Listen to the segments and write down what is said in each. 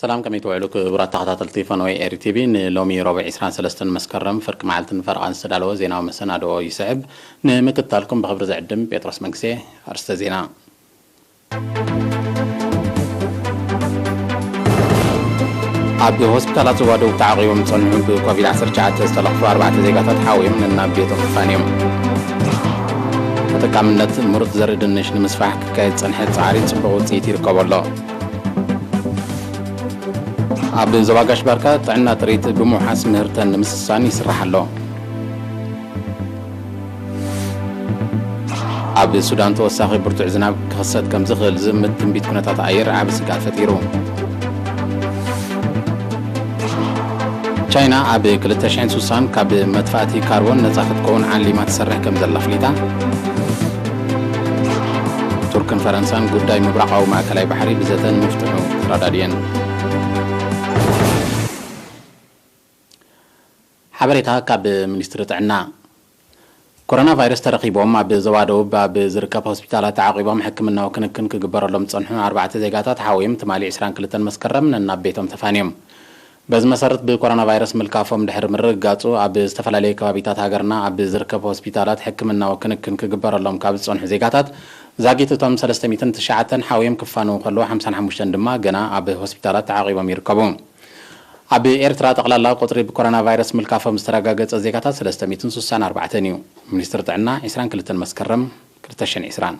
ሰላም፣ ከመይ ትውዕሉ ክቡራት ተኸታተልቲ ፈነወይ ኤሪ ቲቪ? ንሎሚ ረቡዕ ዕስራን ሰለስተን መስከረም ፍርቂ መዓልትን ፈረቓን ዝተዳለወ ዜናዊ መሰናድኦ ይስዕብ። ንምክትታልኩም ብኽብሪ ዝዕድም ጴጥሮስ መንግስቴ። ኣርስተ ዜና። ኣብ ሆስፒታላት ዞባ ደቡብ ተዓቒቦም ዝጸንሑ ብኮቪድ ዓሰርተ ትሽዓተ ዝተለኽፉ ኣርባዕተ ዜጋታት ሓውዮም ነናብ ቤቶም ተፋንዮም። ተጠቃምነት ምሩጽ ዘርኢ ድንሽ ንምስፋሕ ክካየድ ዝጸንሐ ጻዕሪ ጽቡቕ ውጽኢት ይርከቦ ኣሎ። ኣብ ዞባ ጋሽ ባርካ ጥዕና ጥሪት ብምውሓስ ምህርተን ንምስሳን ይስራሕ ኣሎ። ኣብ ሱዳን ተወሳኺ ብርቱዕ ዝናብ ክኽሰት ከም ዝኽእል ዝምት ትንቢት ኩነታት ኣየር ዓቢ ስግኣት ፈጢሩ። ቻይና ኣብ ክልተ ሽሕን ስሳን ካብ መጥፋእቲ ካርቦን ነጻ ክትከውን ዓሊማ ትሰርሕ ከም ዘላ ኣፍሊጣ። ቱርክን ፈረንሳን ጉዳይ ምብራቓዊ ማእከላይ ባሕሪ ብዘተ ንምፍትሑ ተረዳድየን። ሓበሬታ ካብ ሚኒስትሪ ጥዕና። ኮሮና ቫይረስ ተረኺቦም ኣብ ዞባ ደቡብ ኣብ ዝርከብ ሆስፒታላት ተዓቒቦም ሕክምናዊ ክንክን ክግበረሎም ዝጸንሑ ኣርባዕተ ዜጋታት ሓውዮም ትማሊ ዕስራን ክልተን መስከረም ነናብ ቤቶም ተፋንዮም። በዚ መሰረት ብኮሮና ቫይረስ ምልካፎም ድሕሪ ምርግጋጹ ኣብ ዝተፈላለየ ከባቢታት ሃገርና ኣብ ዝርከቡ ሆስፒታላት ሕክምናዊ ክንክን ክግበረሎም ካብ ዝጸንሑ ዜጋታት ዛጊት እቶም ሰለስተ ሚእትን ትሽዓተን ሓውዮም ክፋነዉ ከለዉ ሓምሳን ሓሙሽተን ድማ ገና ኣብ ሆስፒታላት ተዓቒቦም ይርከቡ። ኣብ ኤርትራ ጠቕላላ ቁጽሪ ብኮሮና ቫይረስ ምልካፎም ዝተረጋገጸ ዜጋታት ሰለስተ ሚእትን ስሳን ኣርባዕተን እዩ። ሚኒስትሪ ጥዕና ዕስራን ክልተን መስከረም ክልተ ሽሕን ዕስራን።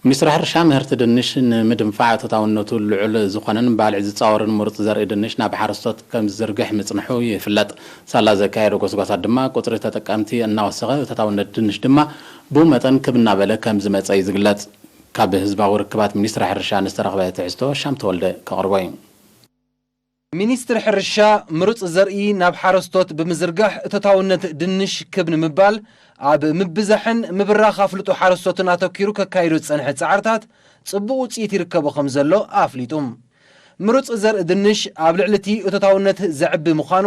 ሚኒስትሪ ሕርሻ ምህርቲ ድንሽ ንምድንፋዕ ተታውነቱ ልዑል ዝኾነን ባልዕ ዝጻወርን ምሩጽ ዘርኢ ድንሽ ናብ ሓረስቶት ከም ዝዝርግሕ ምጽንሑ ይፍለጥ። ሳላ ዘካየዶ ጎስጓሳት ድማ ቁጽሪ ተጠቀምቲ እናወሰኸ ተታውነት ድንሽ ድማ ብኡ መጠን ክብ እናበለ ከም ዝመጸ እዩ ዝግለጽ። ካብ ህዝባዊ ርክባት ሚኒስትሪ ሕርሻ ንዝተረኽበ ትሕዝቶ ሻም ተወልደ ከቕርቦ እዩ። ሚኒስትሪ ሕርሻ ምሩጽ ዘርኢ ናብ ሓረስቶት ብምዝርጋሕ እቶታውነት ድንሽ ክብ ንምባል ኣብ ምብዛሕን ምብራኽ ኣፍልጦ ሓረስቶትን ኣተኪሩ ከካይዶ ዝጸንሐ ጻዕርታት ጽቡቕ ውጽኢት ይርከቦ ከም ዘሎ ኣፍሊጡ። ምሩጽ ዘርኢ ድንሽ ኣብ ልዕሊ እቲ እቶታውነት ዘዕቢ ምዃኑ፣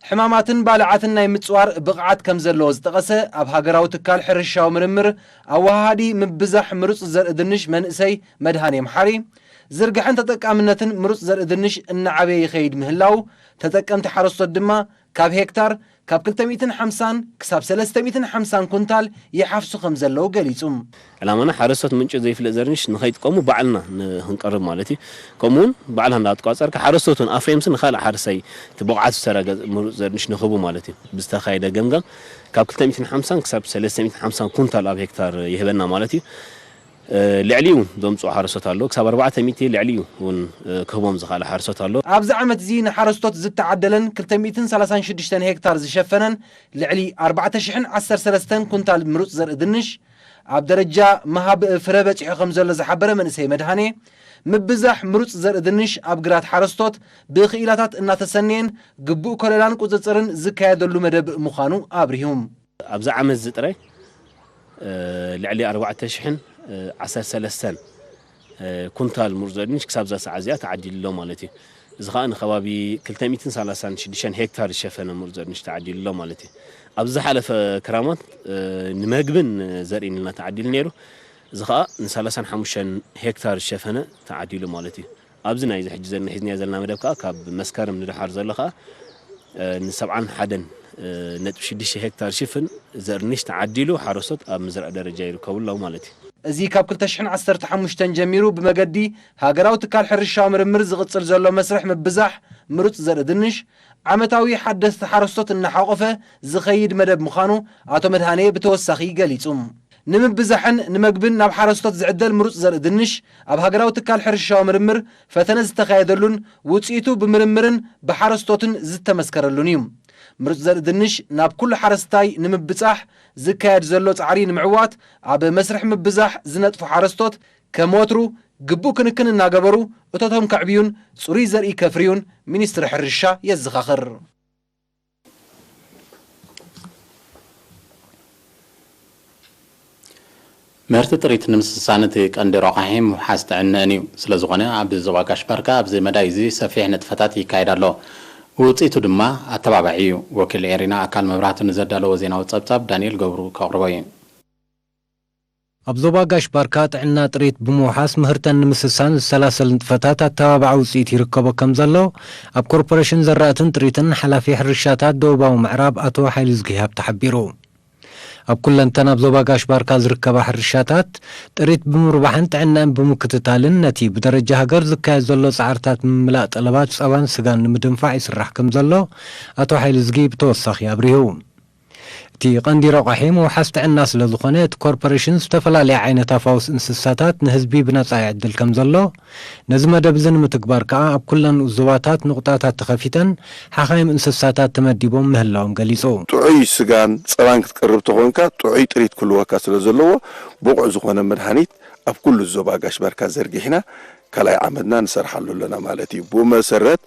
ሕማማትን ባልዓትን ናይ ምጽዋር ብቕዓት ከም ዘለዎ ዝጠቐሰ ኣብ ሃገራዊ ትካል ሕርሻዊ ምርምር ኣወሃሃዲ ምብዛሕ ምሩጽ ዘርኢ ድንሽ መንእሰይ መድሃኔ መሓሪ፣ ዝርግሐን ተጠቃምነትን ምሩጽ ዘርኢ ድንሽ እናዓበየ ይኸይድ ምህላው፣ ተጠቀምቲ ሓረስቶት ድማ ካብ ሄክታር ካብ ክልተ ሚእትን ሓምሳን ክሳብ ሰለስተ ሚእትን ሓምሳን ኩንታል ይሓፍሱ ከም ዘለዉ ገሊጹ። ዕላማና ሓረስቶት ምንጩ ዘይፍለጥ ዘርኢ ድንሽ ንኸይጥቀሙ ባዕልና ን-፣ ክንቀርብ ማለት እዩ። ከምኡውን ባዕልኻ እንዳተቋጸርካ ሓረስቶት እውን ኣፍርዮምሲ ንኻልእ ሓረስታይ እቲ ብቕዓት ዝተረጋገጸ ምሩጽ ዘርኢ ድንሽ ንኽህቡ ማለት እዩ። ብዝተኻየደ ገምጋም ካብ ክልተ ሚእትን ሓምሳን ክሳብ ሰለስተ ሚእትን ሓምሳን ኩንታል ኣብ ሄክታር ይህበና ማለት እዩ። እ፣ ልዕሊኡ እውን ዘምጽኡ ሓረስቶት ኣለዉ። ክሳብ ኣርባዕተ ሚእቲ ልዕሊኡ እውን፣ እ፣ ክህቦም ዝኽኣለ ሓረስቶት ኣሎ። ኣብዚ ዓመት እዚ ንሓረስቶት ዝተዓደለን ክልተ ሚእትን ሰላሳን ሽዱሽተን ሄክታር ዝሸፈነን ልዕሊ ኣርባዕተ ሽሕን ዓሰርተ ሰለስተን ኩንታል ምሩጽ ዘርኢ ድንሽ ኣብ ደረጃ ምሃብ ፍረ በጺሑ ከም ዘሎ ዝሓበረ መንእሰይ መድሃኔ፣ ምብዛሕ ምሩጽ ዘርኢ ድንሽ ኣብ ግራት ሓረስቶት ብክኢላታት እናተሰነየን ግቡእ ከለላን ቁጽጽርን ዝካየደሉ መደብ ምዃኑ ኣብሪሁ። ኣብዚ ዓመት እዚ ጥራይ፣ እ፣ ልዕሊ ኣርባዕተ ሽሕን ዓሰርተ ሰለስተን ኩንታል ምሩጽ ዘርኢ ድንሽ ክሳብ እዛ ሰዓት እዚኣ ተዓዲሉ ኣሎ ማለት እዩ። እዚ ኸኣ ንከባቢ ክልተ ሚእትን ሰላሳን ሽዱሽተን ሄክታር ዝሸፈነ ምሩጽ ዘርኢ ድንሽ ተዓዲሉ ኣሎ ማለት እዩ። ኣብ ዝሓለፈ ክራማት፣ እ፣ ንመግብን ዘርእን ኢልና ተዓዲሉ ነይሩ። እዚ ኸኣ ንሰላሳን ሓሙሽተን ሄክታር ዝሸፈነ ተዓዲሉ ማለት እዩ። ኣብዚ ናይዚ ሕጂ ዘለና ሒዝናዮ ዘለና መደብ ከኣ ካብ መስከረም ንደሓር ዘሎ ከኣ፣ እ፣ ንሰብዓን ሓደን፣ እ፣ ነጥቢ ሽዱሽተ ሄክታር ሽፍን ዘርኢ ድንሽ ተዓዲሉ ሓረስቶት ኣብ ምዝራእ ደረጃ ይርከቡ ኣለዉ ማለት እዩ። እዚ ካብ ክልተ ሽሕን ዓሰርተ ሓሙሽተን ጀሚሩ ብመገዲ ሃገራዊ ትካል ሕርሻዊ ምርምር ዝቕጽል ዘሎ መስርሕ ምብዛሕ ምሩጽ ዘርኢ ድንሽ፣ ዓመታዊ ሓደስቲ ሓረስቶት እናሓቖፈ ዝኸይድ መደብ ምዃኑ ኣቶ መድሃኔ ብተወሳኺ ገሊጹ። ንምብዛሕን ንመግብን ናብ ሓረስቶት ዝዕደል ምሩጽ ዘርኢ ድንሽ፣ ኣብ ሃገራዊ ትካል ሕርሻዊ ምርምር ፈተነ ዝተኻየደሉን ውጽኢቱ ብምርምርን ብሓረስቶትን ዝተመስከረሉን እዩ። ምሩጽ ዘርኢ ድንሽ ናብ ኩሉ ሓረስታይ ንምብጻሕ ዝካየድ ዘሎ ጻዕሪ ንምዕዋት፣ ኣብ መስርሕ ምብዛሕ ዝነጥፉ ሓረስቶት ከም ወትሩ ግቡእ ክንክን እናገበሩ እቶቶም ከዕብዩን ጽሩይ ዘርኢ ከፍርዩን ሚኒስትሪ ሕርሻ የዘኻኽር። ምህርቲ ጥሪት ንምስሳን እቲ ቀንዲ ረቋሒ ምውሓስ ጥዕንአን እዩ። ስለ ዝኾነ፣ ኣብ ዞባ ጋሽ ባርካ ኣብዚ መዳይ እዚ ሰፊሕ ንጥፈታት ይካየድ ኣሎ። ውጽኢቱ ድማ ኣተባባዒ እዩ። ወኪል ኤሪና ኣካል መብራህቱ ንዘዳለዎ ዜናዊ ጸብጻብ ዳንኤል ገብሩ ከቕርቦ እዩ። ኣብ ዞባ ጋሽ ባርካ ጥዕና ጥሪት ብምውሓስ ምህርተን ንምስሳን ዝሰላሰል ንጥፈታት ኣተባባዒ ውፅኢት ይርከቦ ከም ዘሎ ኣብ ኮርፖሬሽን ዘራእትን ጥሪትን ሓላፊ ሕርሻታት ደቡባዊ ምዕራብ ኣቶ ሓይሉ ዝግሃብ ተሓቢሩ። ኣብ ኩለንተን ኣብ ዞባ ጋሽ ባርካ ዝርከባ ሕርሻታት ጥሪት ብምርባሕን ጥዕናን ብምክትታልን ነቲ ብደረጃ ሃገር ዝካየድ ዘሎ ፃዕርታት ምምላእ ጠለባት ፀባን ስጋን ንምድንፋዕ ይስራሕ ከም ዘሎ ኣቶ ሓይሉ ዝጊ ብተወሳኺ ኣብሪሁ። እቲ ቀንዲ ረቋሒ ምውሓስ ጥዕና ስለ ዝኾነ እቲ ኮርፖሬሽን ዝተፈላለየ ዓይነት ኣፋውስ እንስሳታት ንህዝቢ ብነፃ ይዕድል ከም ዘሎ፣ ነዚ መደብ እዚ ንምትግባር ከኣ ኣብ ኩለን ንኡስ ዞባታት ንቑጣታት ተኸፊተን ሓኻይም እንስሳታት ተመዲቦም ምህላዎም ገሊጹ። ጥዑይ ስጋን ጸባን ክትቀርብ ተኾንካ ጥዑይ ጥሪት ክህልወካ ስለ ዘለዎ ብቑዕ ዝኾነ መድሃኒት ኣብ ኩሉ ዞባ ጋሽ ባርካ ዘርጊሕና ካልኣይ ዓመትና ንሰርሓሉ ኣለና ማለት እዩ። ብኡ መሰረት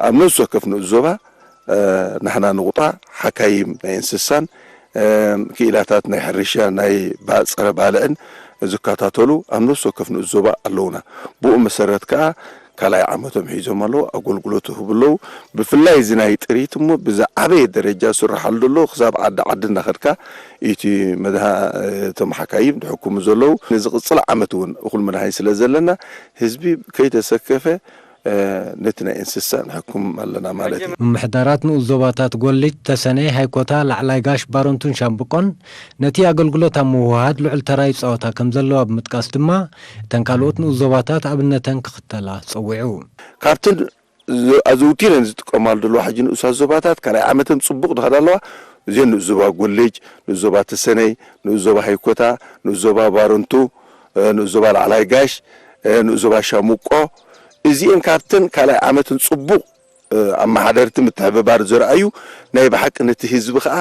ኣብ ነፍሲ ወከፍ ንኡስ ዞባ ናህና ንቑጣ ሓካይም ናይ እንስሳን ክኢላታት ናይ ሕርሻ ናይ ጸረ ባልዕን ዝከታተሉ ኣብ ነፍሲ ወከፍ ንኡስ ዞባ ኣለውና። ብኡ መሰረት ከኣ ካልኣይ ዓመቶም ሒዞም ኣለዉ፣ ኣገልግሎት ይህቡ ኣለዉ። ብፍላይ እዚ ናይ ጥሪት እሞ ብዝዓበየ ደረጃ ዝስርሓሉ ዘሎ ክሳብ ዓዲ ዓዲ እናኸድካ እቲ መድሃ እቶም ሓካይም ዝሕክሙ ዘለዉ ንዝቕጽል ዓመት እውን እኹል መድሃኒት ስለ ዘለና ህዝቢ ከይተሰከፈ ነቲ ናይ እንስሳ ንሕክም ኣለና ማለት እዩ። ምምሕዳራት ንኡስ ዞባታት ጎልጅ፣ ተሰነይ፣ ሃይኮታ፣ ላዕላይ ጋሽ፣ ባረንቱን ሻምብቆን ነቲ ኣገልግሎት ኣብ ምውህሃድ ልዑል ተራ ይፃወታ ከም ዘለዋ ብምጥቃስ ድማ እተን ካልኦት ንኡስ ዞባታት ኣብነተን ክኽተላ ፀዊዑ። ካብተን ኣዘውቲረን ዝጥቀማሉ ዘለዋ ሕጂ ንኡሳት ዞባታት ካልኣይ ዓመተን ፅቡቕ ዝኸዳ ኣለዋ። እዚአን ንኡስ ዞባ ጎልጅ፣ ንኡስ ዞባ ተሰነይ፣ ንኡስ ዞባ ሃይኮታ፣ ንኡስ ዞባ ባረንቱ፣ ንኡስ ዞባ ላዕላይ ጋሽ፣ ንኡስ ዞባ ሻምቆ፣ እዚኤን ካብተን ካልኣይ ዓመትን ጽቡቕ ኣመሓደርቲ ምትሕብባር ዘርኣዩ ናይ ብሓቂ ነቲ ህዝቢ ከኣ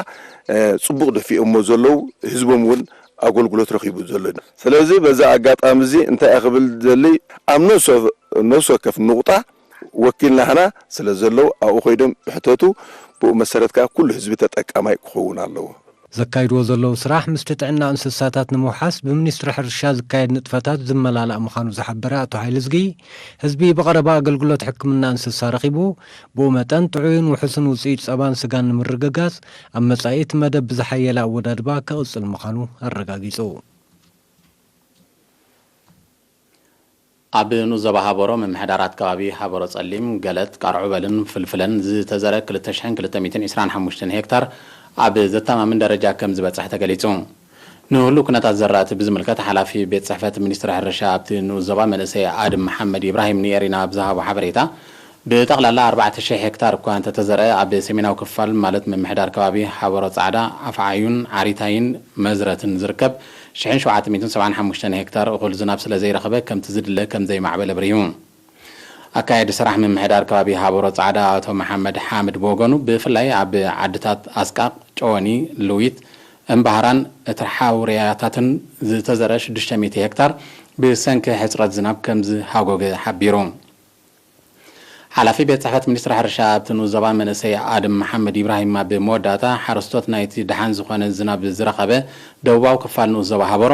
ጽቡቕ ደፊኦሞ ዘለዉ ህዝቦም እውን ኣገልግሎት ረኺቡ ዘሎ እዩ። ስለዚ በዚ ኣጋጣሚ እዚ እንታይ እየ ክብል ደሊ ኣብ ነፍሲ ወከፍ ንቑጣ ወኪልናህና ስለ ዘለዉ ኣብኡ ኮይዶም ይሕተቱ ብኡ መሰረት ከኣ ኩሉ ህዝቢ ተጠቃማይ ክኸውን ኣለዎ። ዘካይድዎ ዘለዉ ስራሕ ምስቲ ጥዕና እንስሳታት ንምውሓስ ብሚኒስትሪ ሕርሻ ዝካየድ ንጥፈታት ዝመላላእ ምዃኑ ዝሓበረ ኣቶ ሓይልዝጊ፣ ህዝቢ ብቐረባ ኣገልግሎት ሕክምና እንስሳ ረኺቡ፣ ብኡ መጠን ጥዑይን ውሑስን ውፅኢት ፀባን ስጋን ንምርግጋፅ ኣብ መፃኢ እቲ መደብ ብዝሓየለ ኣወዳድባ ክቕፅል ምዃኑ ኣረጋጊፁ። ኣብ ንኡስ ዞባ ሃበሮ ምምሕዳራት ከባቢ ሃበሮ ጸሊም፣ ገለት፣ ቃርዑበልን ፍልፍለን ዝተዘረ ክልተ ሽሕን ክልተ ሚእትን ዕስራን ሓሙሽተን ሄክታር ኣብ ዘተማምን ደረጃ ከም ዝበጽሐ ተገሊጹ። ንህሉው ኩነታት ዘራእቲ ብዝምልከት ሓላፊ ቤት ጽሕፈት ሚኒስትሪ ሕርሻ ኣብቲ ንኡስ ዞባ መንእሰይ ኣድም መሓመድ ኢብራሂም ንኤሪና ኣብ ዝሃቦ ሓበሬታ፣ ብጠቕላላ ኣርባዕተ ሽሕ ሄክታር እኳ እንተተዘርአ፣ ኣብ ሰሜናዊ ክፋል ማለት ምምሕዳር ከባቢ ሃበሮ ጻዕዳ፣ ኣፍዓዩን ዓሪታይን መዝረትን ዝርከብ ሽሕን ሸውዓተ ሚእትን ሰብዓን ሓሙሽተን ሄክታር እኹል ዝናብ ስለ ዘይረኸበ ከምቲ ዝድለ ከም ዘይማዕበለ ኣብሪሁ። ኣካያዲ ስራሕ ምምሕዳር ከባቢ ሃበሮ ጻዕዳ ኣቶ መሓመድ ሓምድ ብወገኑ፣ ብፍላይ ኣብ ዓድታት ኣስቃቕ፣ ጨወኒ፣ ልዊት፣ እምባህራን እትርሓውርያታትን ዝተዘርአ ሽዱሽተ ሚእቲ ሄክታር ብሰንኪ ሕጽረት ዝናብ ከም ዝሃጎገ ሓቢሩ። ሓላፊ ቤት ጽሕፈት ሚኒስትሪ ሕርሻ ኣብቲ ንኡስ ዞባ መንእሰይ ኣድም መሓመድ ኢብራሂም ኣብ መወዳእታ፣ ሓረስቶት ናይቲ ደሓን ዝኾነ ዝናብ ዝረኸበ ደቡባዊ ክፋል ንኡስ ዞባ ሃበሮ፣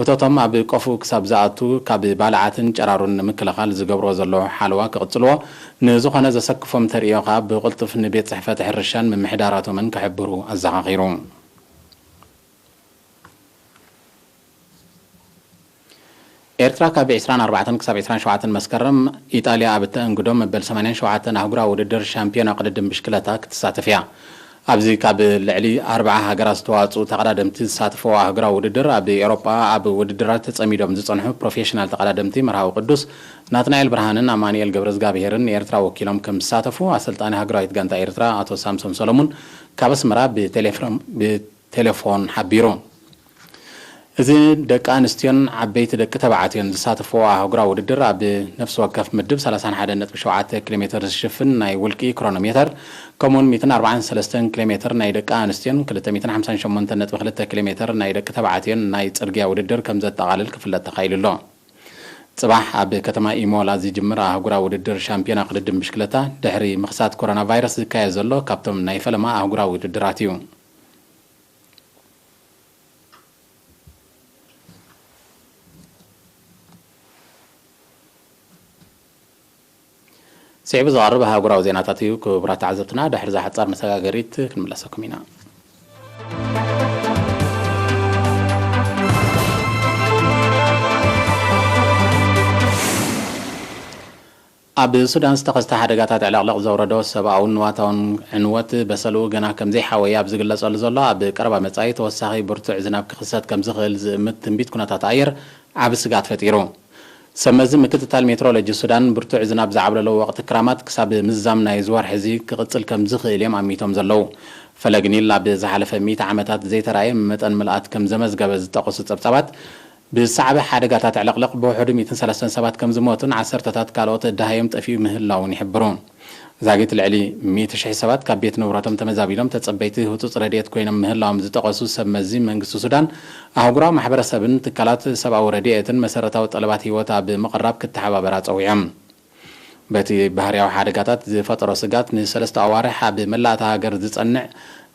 እቶቶም ኣብ ቆፎኡ ክሳብ ዝኣቱ ካብ ባልዓትን ጨራሩን ንምክልኻል ዝገብርዎ ዘለዉ ሓለዋ ክቕጽልዎ፣ ንዝኾነ ዘሰክፎም ተርእዮ ከኣ ብቕልጡፍ ንቤት ጽሕፈት ሕርሻን ምምሕዳራቶምን ክሕብሩ ኣዘኻኺሩ። ኤርትራ ካብ ዕስራን ኣርባዕተን ክሳብ ዕስራን ሸውዓተን መስከረም ኢጣልያ ኣብ እተእንግዶ መበል ሰማንያን ሸውዓተን ኣህጉራዊ ውድድር ሻምፒዮና ቅድድም ብሽክለታ ክትሳተፍ እያ። ኣብዚ ካብ ልዕሊ ኣርብዓ ሃገራት ዝተዋጽኡ ተቐዳደምቲ ዝሳተፍዎ ኣህጉራዊ ውድድር፣ ኣብ ኤውሮጳ ኣብ ውድድራት ተጸሚዶም ዝጸንሑ ፕሮፌሽናል ተቐዳደምቲ መርሃዊ ቅዱስ ናትናኤል ብርሃንን ኣማኑኤል ገብረዝጋብሄርን ንኤርትራ ወኪሎም ከም ዝሳተፉ ኣሰልጣኒ ሃገራዊት ጋንታ ኤርትራ ኣቶ ሳምሶን ሰሎሙን ካብ ኣስመራ ብቴሌፍሮም-፣ ብ-፣ ቴሌፎን ሓቢሩ። እዚ ደቂ ኣንስትዮን ዓበይቲ ደቂ ተባዕትዮን ዝሳተፍዎ ኣህጉራዊ ውድድር ኣብ ነፍሲ ወከፍ ምድብ ሰላሳን ሓደን ነጥቢ ሸውዓተ ኪሎ ሜተር ዝሽፍን ናይ ውልቂ ክሮኖሜተር፣ ከምኡውን ሚእትን ኣርባዓን ሰለስተን ኪሎ ሜተር ናይ ደቂ ኣንስትዮን ክልተ ሚእትን ሓምሳን ሸሞንተን ነጥቢ ክልተ ኪሎ ሜተር ናይ ደቂ ተባዕትዮን ናይ ጽርግያ ውድድር ከም ዘጠቓልል ክፍለጥ ተኻኢሉ ኣሎ። ጽባሕ ኣብ ከተማ ኢሞላ ዝጅምር ኣህጉራዊ ውድድር ሻምፒዮና ቅድድም ብሽክለታ፣ ድሕሪ ምኽሳት ኮሮና ቫይረስ ዝካየድ ዘሎ ካብቶም ናይ ፈለማ ኣህጉራዊ ውድድራት እዩ። ስዒቡ ዝቐርብ ኣህጉራዊ ዜናታት እዩ። ክቡራት ተዓዘብትና፣ ድሕሪ እዛ ሓጻር መሰጋገሪት ክንምለሰኩም ኢና። ኣብ ሱዳን ዝተኸስተ ሓደጋታት ዕለቕለቕ ዘውረዶ ሰብኣውን ንዋታውን ዕንወት በሰልኡ ገና ከም ዘይሓወየ ኣብ ዝግለጸሉ ዘሎ፣ ኣብ ቀረባ መጻኢ ተወሳኺ ብርቱዕ ዝናብ ክኽሰት ከም ዝኽእል ዝእምት ትንቢት ኩነታት ኣየር ዓቢ ስግኣት ፈጢሩ። ሰብ መዚ ምክትታል ሜትሮሎጂ ሱዳን፣ ብርቱዕ ዝናብ ዝዓብለሎ ወቕቲ ክራማት ክሳብ ምዝዛም ናይዚ ወርሒ እዚ ክቕጽል ከም ዝኽእል እዮም ኣሚቶም ዘለዉ። ፈለግ ኒል ኣብ ዝሓለፈ ሚእቲ ዓመታት ዘይተራእየ መጠን ምልኣት ከም ዘመዝገበ ዝጠቐሱ ጸብጻባት፣ ብዛዕባ ሓደጋታት ዕልቕልቕ ብውሑዱ ሚእትን ሰለስተን ሰባት ከም ዝሞቱን ዓሰርተታት ካልኦት ደሃዮም ጠፊኡ ምህላውን ይሕብሩ። ዛጊት ልዕሊ ሚእቲ ሽሕ ሰባት ካብ ቤት ንብረቶም ተመዛቢሎም ተጸበይቲ ህጹጽ ረድኤት ኮይኖም ምህላዎም ዝጠቐሱ ሰብ መዚ መንግስቲ ሱዳን፣ ኣህጉራዊ ማሕበረሰብን ትካላት ሰብኣዊ ረድኤትን መሰረታዊ ጠለባት ህይወት ኣብ ምቕራብ ክተሓባበራ ጸዊዖም። በቲ ባህርያዊ ሓደጋታት ዝፈጠሮ ስጋት ንሰለስተ ኣዋርሕ ኣብ መላእ እታ ሃገር ዝጸንዕ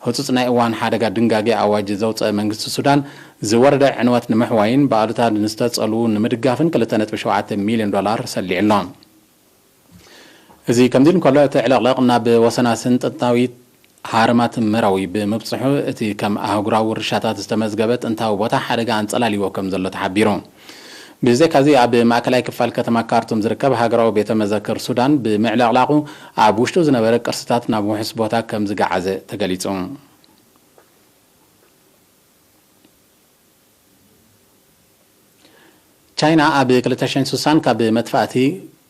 ህጹጽ ናይ እዋን ሓደጋ ድንጋጌ ኣዋጅ ዘውጸአ መንግስቲ ሱዳን፣ ዝወረደ ዕንወት ንምሕዋይን ብኣሉታ ንዝተጸልዉ ንምድጋፍን ክልተ ነጥቢ ሸውዓተ ሚልዮን ዶላር ሰሊዑ ኣሎ። እዚ ከምዚ እንከሎ፣ እቲ ዕለቕለቕ ናብ ወሰናስን ጥንታዊት ሃርማት መራዊ ብምብጽሑ፣ እቲ ከም ኣህጉራዊ ውርሻታት ዝተመዝገበ ጥንታዊ ቦታ ሓደጋ ኣንጸላልዎ ከም ዘሎ ተሓቢሩ። ብዘይካዚ፣ ኣብ ማእከላይ ክፋል ከተማ ካርቱም ዝርከብ ሃገራዊ ቤተ መዘክር ሱዳን ብምዕልቕላቑ፣ ኣብ ውሽጡ ዝነበረ ቅርስታት ናብ ውሑስ ቦታ ከም ዝገዓዘ ተገሊጹ። ቻይና ኣብ ክልተ ሽሕን ስሳን ካብ መጥፋእቲ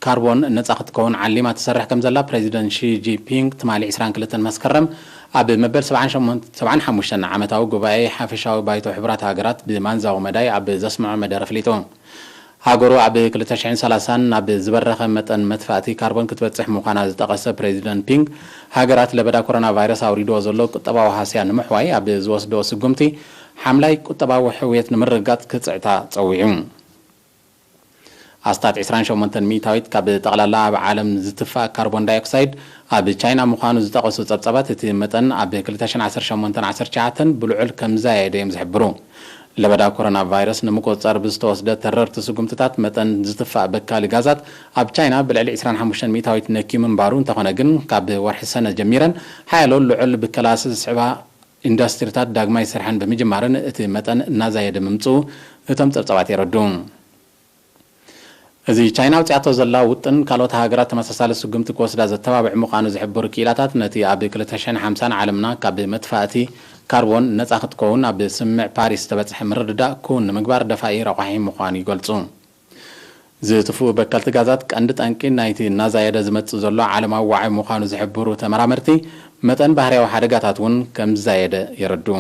ካርቦን ነጻ ክትከውን ዓሊማ ትሰርሕ ከም ዘላ ፕሬዚደንት ሺ ጂንፒንግ ትማሊ ዕስራን ክልተን መስከረም ኣብ መበል ሰብዓን ሓሙሽተን ዓመታዊ ጉባኤ ሓፈሻዊ ባይቶ ሕቡራት ሃገራት ብማንዛዊ መዳይ ኣብ ዘስምዖ መደረ ኣፍሊጡ። ሃገሩ ኣብ ክልተ ሽሕን ሰላሳን ናብ ዝበረኸ መጠን መጥፋእቲ ካርቦን ክትበጽሕ ምዃና ዝጠቐሰ ፕሬዚደንት ፒንግ፣ ሃገራት ለበዳ ኮሮና ቫይረስ ኣውሪድዎ ዘሎ ቁጠባዊ ሃስያ ንምሕዋይ ኣብ ዝወስድኦ ስጉምቲ፣ ሓምላይ ቁጠባዊ ሕውየት ንምርግጋጽ ክጽዕታ ጸዊዑ። ኣስታት ዕስራን ሸሞንተን ሚእታዊት ካብ ጠቕላላ ኣብ ዓለም ዝትፋእ ካርቦን ዳይኦክሳይድ ኣብ ቻይና ምዃኑ ዝጠቐሱ ጸብጻባት፣ እቲ መጠን ኣብ ክልተ ሽሕን ዓሰርተ ሸሞንተን ዓሰርተ ትሽዓተን ብልዑል ከም ዝዛየደ እዮም ዝሕብሩ። ለበዳ ኮሮና ቫይረስ ንምቁጽጻር ብዝተወስደ ተረርቲ ስጉምትታት፣ መጠን ዝትፋእ በካሊ ጋዛት ኣብ ቻይና ብልዕሊ ዕስራን ሓሙሽተን ሚእታዊት ነክዩ ምንባሩ እንተኾነ ግን፣ ካብ ወርሒ ሰነ ጀሚረን ሓያሎ ልዑል ብከላ ዝስዕባ ኢንዱስትሪታት ዳግማይ ስርሐን ብምጅማረን፣ እቲ መጠን እናዛየደ ምምጽኡ እቶም ጸብጻባት የረድኡ። እዚ ቻይና ኣውጺኣቶ ዘላ ውጥን፣ ካልኦት ሃገራት ተመሳሳሊ ስጉምቲ ክወስዳ ዘተባብዕ ምዃኑ ዝሕብሩ ክኢላታት፣ ነቲ ኣብ ክልተ ሽሕን ሓምሳን ዓለምና ካብ መጥፋእቲ ካርቦን ነጻ ክትከውን ኣብ ስምምዕ ፓሪስ ዝተበጽሐ ምርድዳእ ክውን ንምግባር ደፋኢ ረቋሒ ምዃኑ ይገልጹ። ዝጥፍኡ በከልቲ ጋዛት ቀንዲ ጠንቂ ናይቲ እናዛየደ ዝመጽእ ዘሎ ዓለማዊ ዋዒ ምዃኑ ዝሕብሩ ተመራመርቲ፣ መጠን ባህርያዊ ሓደጋታት እውን ከም ዝዛየደ የረድኡ።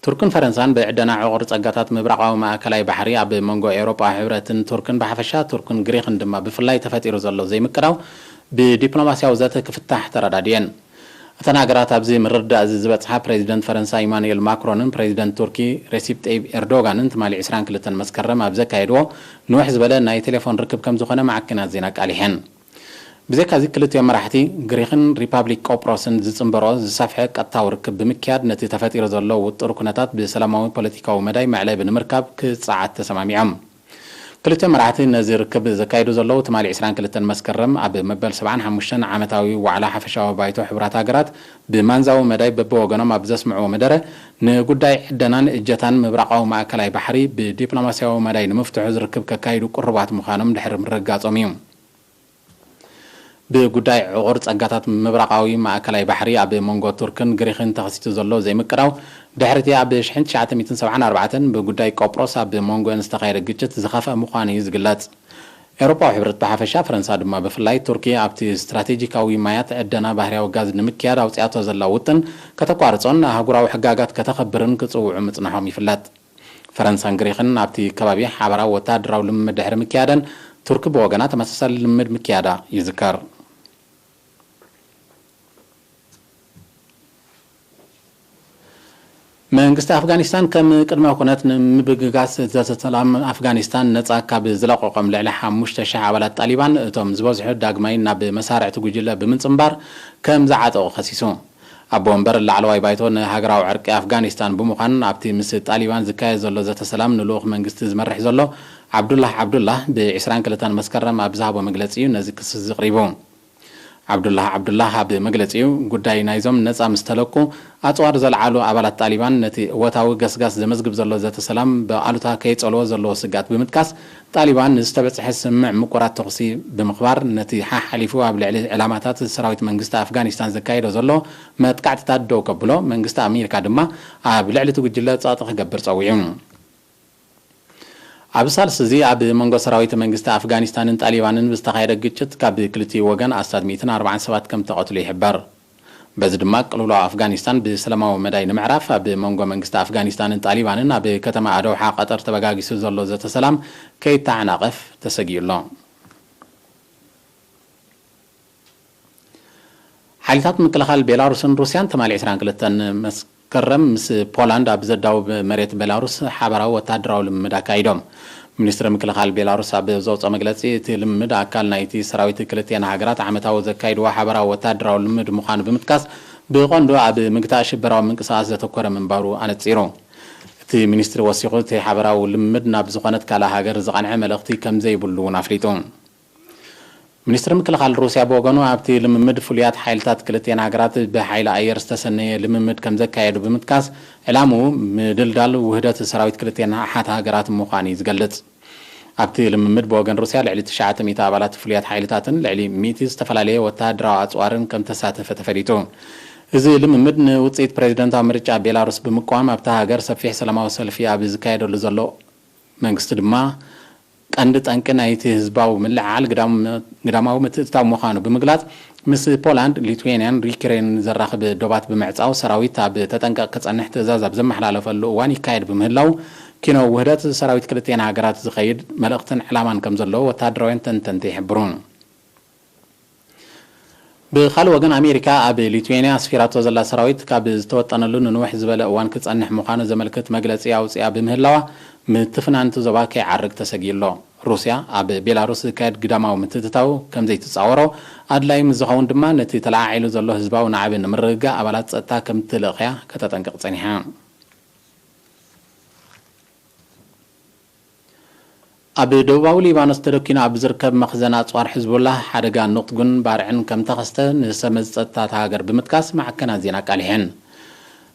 ቱርክን ፈረንሳን ብዕደና ዕቑር ጸጋታት ምብራቓዊ ማእከላይ ባሕሪ፣ ኣብ መንጎ ኤውሮጳዊ ሕብረትን ቱርክን ብሓፈሻ፣ ቱርክን ግሪኽን ድማ ብፍላይ ተፈጢሩ ዘሎ ዘይምቅዳው ብዲፕሎማስያዊ ዘተ ክፍታሕ ተረዳድየን። እተን ሃገራት ኣብዚ ምርድዳእ እዚ ዝበጽሓ፣ ፕሬዚደንት ፈረንሳ ኢማኑኤል ማክሮንን ፕሬዚደንት ቱርኪ ሬሲፕ ጠይብ ኤርዶጋንን ትማሊ ዕስራን ክልተን መስከረም ኣብ ዘካየድዎ ንውሕ ዝበለ ናይ ቴሌፎን ርክብ ከም ዝኾነ ማዕከናት ዜና ኣቃሊሐን። ብዘይካዚ፣ ክልቲኦም መራሕቲ፣ ግሪኽን ሪፓብሊክ ቆጵሮስን ዝጽንበርኦ ዝሰፍሐ ቀጥታዊ ርክብ ብምክያድ፣ ነቲ ተፈጢሩ ዘሎ ውጡር ኩነታት ብሰላማዊ ፖለቲካዊ መዳይ መዕለቢ ንምርካብ ክጸዓት ተሰማሚዖም። ክልቲኦም መራሕቲ ነዚ ርክብ ዘካይዱ ዘለዉ፣ ትማሊ ዕስራን ክልተን መስከረም ኣብ መበል ሰብዓን ሓሙሽተን ዓመታዊ ዋዕላ ሓፈሻዊ ባይቶ ሕቡራት ሃገራት ብማንዛዊ መዳይ በብወገኖም ኣብ ዘስምዕዎ መደረ፣ ንጉዳይ ዕደናን እጀታን ምብራቓዊ ማእከላይ ባሕሪ ብዲፕሎማስያዊ መዳይ ንምፍትሑ ዝርክብ ከካይዱ ቅሩባት ምዃኖም ድሕሪ ምርግጋጾም እዩ። ብጉዳይ ዕቑር ጸጋታት ምብራቓዊ ማእከላይ ባሕሪ ኣብ መንጎ ቱርክን ግሪኽን ተኸሲቱ ዘሎ ዘይምቅዳው፣ ድሕሪ'ቲ ኣብ ሽሕን ትሽዓተ ሚእትን ሰብዓን ኣርባዕተን ብጉዳይ ቆጵሮስ ኣብ መንጎን ዝተኻየደ ግጭት ዝኸፍአ ምዃኑ እዩ ዝግለጽ። ኤውሮጳዊ ሕብረት ብሓፈሻ፣ ፈረንሳ ድማ ብፍላይ፣ ቱርኪ ኣብቲ ስትራቴጂካዊ ማያት ዕደና ባህርያዊ ጋዝ ንምክያድ ኣውጺኣቶ ዘላ ውጥን ከተቋርጾን ኣህጉራዊ ሕጋጋት ከተኸብርን ክጽውዑ ምጽንሖም ይፍለጥ። ፈረንሳን ግሪኽን ኣብቲ ከባቢ ሓባራዊ ወተሃደራዊ ልምምድ ድሕሪ ምክያደን፣ ቱርኪ ብወገና ተመሳሳሊ ልምምድ ምክያዳ ይዝከር። መንግስቲ ኣፍጋኒስታን ከም ቅድመ ኩነት ንምብግጋስ ዘተ ሰላም ኣፍጋኒስታን ነጻ ካብ ዝለቀቖም ልዕሊ ሓሙሽተ ሽሕ ኣባላት ጣሊባን፣ እቶም ዝበዝሑ ዳግማይ ናብ መሳርዕቲ ጉጅለ ብምጽንባር ከም ዝዓጠቑ ከሲሱ። ኣቦ ወንበር ላዕለዋይ ባይቶ ንሃገራዊ ዕርቂ ኣፍጋኒስታን ብምዃን፣ ኣብቲ ምስ ጣሊባን ዝካየድ ዘሎ ዘተ ሰላም ንልኡኽ መንግስቲ ዝመርሕ ዘሎ ዓብዱላህ ዓብዱላህ፣ ብ ዕስራን ክልተን መስከረም ኣብ ዝሃቦ መግለጺ እዩ ነዚ ክሲ እዚ ኣቕሪቡ። ዓብዱላህ ዓብዱላህ ኣብ መግለጺኡ፣ ጉዳይ ናይዞም ነጻ ምስ ተለቁ ኣጽዋር ዘልዓሉ ኣባላት ጣሊባን ነቲ እወታዊ ገስጋስ ዘመዝግብ ዘሎ ዘተ ሰላም ብኣሉታ ከይጸልዎ ዘለዎ ስግኣት ብምጥቃስ፣ ጣሊባን ንዝተበጽሐ ስምምዕ ምቁራጽ ተኹሲ ብምኽባር፣ ነቲ ሓሓሊፉ ኣብ ልዕሊ ዕላማታት ሰራዊት መንግስቲ ኣፍጋኒስታን ዘካየዶ ዘሎ መጥቃዕትታት ደው ከብሎ፣ መንግስቲ ኣሜሪካ ድማ ኣብ ልዕሊ እቲ ጉጅለ ጸቕጢ ክገብር ጸዊዑ። ኣብ ሳልስ እዚ ኣብ መንጎ ሰራዊት መንግስቲ ኣፍጋኒስታንን ጣሊባንን ብዝተኻየደ ግጭት ካብ ክልቲኡ ወገን ኣስታት ሚእትን ኣርባዓን ሰባት ከም ተቐትሉ ይሕበር። በዚ ድማ ቅልውላው ኣፍጋኒስታን ብሰላማዊ መዳይ ንምዕራፍ ኣብ መንጎ መንግስቲ ኣፍጋኒስታንን ጣሊባንን ኣብ ከተማ ኣደውሓ ቀጠር ተበጋጊሱ ዘሎ ዘተ ሰላም ከይተዓናቐፍ ተሰጊኡ ኣሎ። ሓይልታት ምክልኻል ቤላሩስን ሩስያን ትማሊ ዕስራን ክልተን መስከረም ምስ ፖላንድ ኣብ ዘዳውብ መሬት ቤላሩስ ሓበራዊ ወተሃደራዊ ልምምድ ኣካይዶም። ሚኒስትሪ ምክልኻል ቤላሩስ ኣብ ዘውፅኦ መግለፂ፣ እቲ ልምምድ ኣካል ናይቲ ሰራዊት ክልቲአን ሃገራት ዓመታዊ ዘካይድዎ ሓበራዊ ወተሃደራዊ ልምምድ ምዃኑ ብምጥቃስ፣ ብቐንዱ ኣብ ምግታእ ሽበራዊ ምንቅስቓስ ዘተኮረ ምንባሩ ኣነፂሩ። እቲ ሚኒስትሪ ወሲኹ፣ እቲ ሓበራዊ ልምምድ ናብ ዝኾነት ካልእ ሃገር ዝቐንዐ መልእኽቲ ከም ዘይብሉ እውን ኣፍሊጡ። ሚኒስትሪ ምክልኻል ሩስያ ብወገኑ፣ ኣብቲ ልምምድ ፍሉያት ሓይልታት ክልቲአን ሃገራት ብሓይሊ ኣየር ዝተሰነየ ልምምድ ከም ዘካየዱ ብምጥቃስ፣ ዕላምኡ ምድልዳል ውህደት ሰራዊት ክልቲአን ኣሓት ሃገራት ምዃኑ እዩ ዝገልጽ። ኣብቲ ልምምድ ብወገን ሩስያ ልዕሊ ትሽዓተ ሚእቲ ኣባላት ፍሉያት ሓይልታትን ልዕሊ ሚእቲ ዝተፈላለየ ወተሃደራዊ ኣጽዋርን ከም ተሳተፈ ተፈሊጡ። እዚ ልምምድ ንውጽኢት ፕሬዝደንታዊ ምርጫ ቤላሩስ ብምቅዋም ኣብታ ሃገር ሰፊሕ ሰላማዊ ሰልፊ ኣብ ዝካየደሉ ዘሎ መንግስቲ ድማ ቀንዲ ጠንቂ ናይቲ ህዝባዊ ምልዕዓል ግዳም-፣ ግዳማዊ ምትእትታው ምዃኑ ብምግላጽ፣ ምስ ፖላንድ፣ ሊትዌንያን ዩክሬን ዘራኽብ ዶባት ብምዕጻው ሰራዊት ኣብ ተጠንቀቕ ክጸንሕ ትእዛዝ ኣብ ዘመሓላለፈሉ እዋን ይካየድ ብምህላው፣ ኪኖ ውህደት ሰራዊት ክልቲአን ሃገራት ዝኸይድ መልእኽትን ዕላማን ከም ዘለዎ ወተሃደራውያን ተንተንቲ ይሕብሩ። ብኻልእ ወገን፣ ኣሜሪካ ኣብ ሊትዌንያ ኣስፊራቶ ዘላ ሰራዊት ካብ ዝተወጠነሉ ንንውሕ ዝበለ እዋን ክጸንሕ ምዃኑ ዘመልክት መግለጺ ኣውጺኣ ብምህላዋ፣ ምትፍናን እቲ ዞባ ከይዓርግ ተሰጊኡ ኣሎ። ሩስያ ኣብ ቤላሩስ ዝካየድ ግዳማዊ ምትእትታው ከም ዘይትጻወሮ፣ ኣድላዪ ምስ ዝኸውን ድማ ነቲ ተለዓዒሉ ዘሎ ህዝባዊ ናዕቢ ንምርግጋእ ኣባላት ጸጥታ ከም ትልእኽያ ከተጠንቅቕ ጸኒሓ። ኣብ ደቡባዊ ሊባኖስ ተደኪኑ ኣብ ዝርከብ መኽዘን ኣጽዋር ሕዝቡላህ ሓደጋ ኑጥጉን ባርዕን ከም ተኸስተ ንሰመዝ ጸጥታ እታ ሃገር ብምጥቃስ ማዕከናት ዜና ኣቃሊሐን።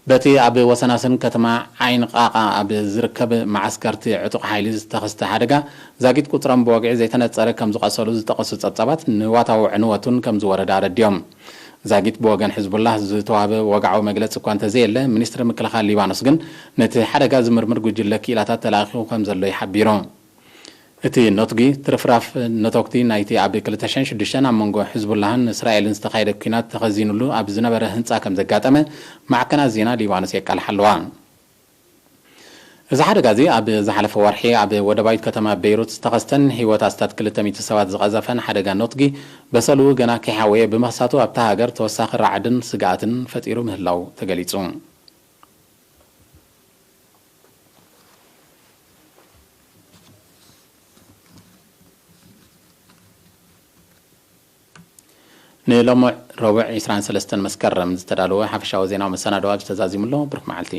በቲ ኣብ ወሰናስን ከተማ ዓይን ቃቃ ኣብ ዝርከብ መዓስከር እቲ ዕጡቕ ሓይሊ ዝተኸስተ ሓደጋ፣ ዛጊት ቁጽሮም ብወግዒ ዘይተነጸረ ከም ዝቐሰሉ ዝጠቐሱ ጸብጻባት፣ ንዋታዊ ዕንወት እውን ከም ዝወረደ ኣረዲኦም። ዛጊት ብወገን ሕዝቡላህ ዝተዋህበ ወግዓዊ መግለጺ እኳ እንተዘየለ፣ ሚኒስትሪ ምክልኻል ሊባኖስ ግን ነቲ ሓደጋ ዝምርምር ጉጅለ ክኢላታት ተላኢኹ ከም ዘሎ እዩ ሓቢሩ። እቲ ነቱጊ፣ ትርፍራፍ ነተጉቲ ናይቲ ኣብ ክልተ ሽሕን ሽዱሽተን ኣብ መንጎ ሕዝቡላህን እስራኤልን ዝተኻየደ ኲናት ተኸዚኑሉ ኣብ ዝነበረ ህንጻ ከም ዘጋጠመ ማዕከናት ዜና ሊባኖስ የቃልሓ ኣለዋ። እዚ ሓደጋ እዚ ኣብ ዝሓለፈ ወርሒ ኣብ ወደባዊት ከተማ ቤይሩት ዝተኸስተን ህይወት ኣስታት ክልተ ሚእቲ ሰባት ዝቐዘፈን ሓደጋ ነቱጊ፣ በሰሉ ገና ከይሓወየ ብምኽሳቱ፣ ኣብታ ሃገር ተወሳኺ ራዕድን ስግኣትን ፈጢሩ ምህላው ተገሊጹ። ንሎሚ ረቡዕ ዕስራን ሰለስተን መስከረም ዝተዳለወ ሓፈሻዊ ዜናዊ መሰናዶ ኣብዚ ተዛዚሙ ኣሎ። ብሩኽ መዓልቲ።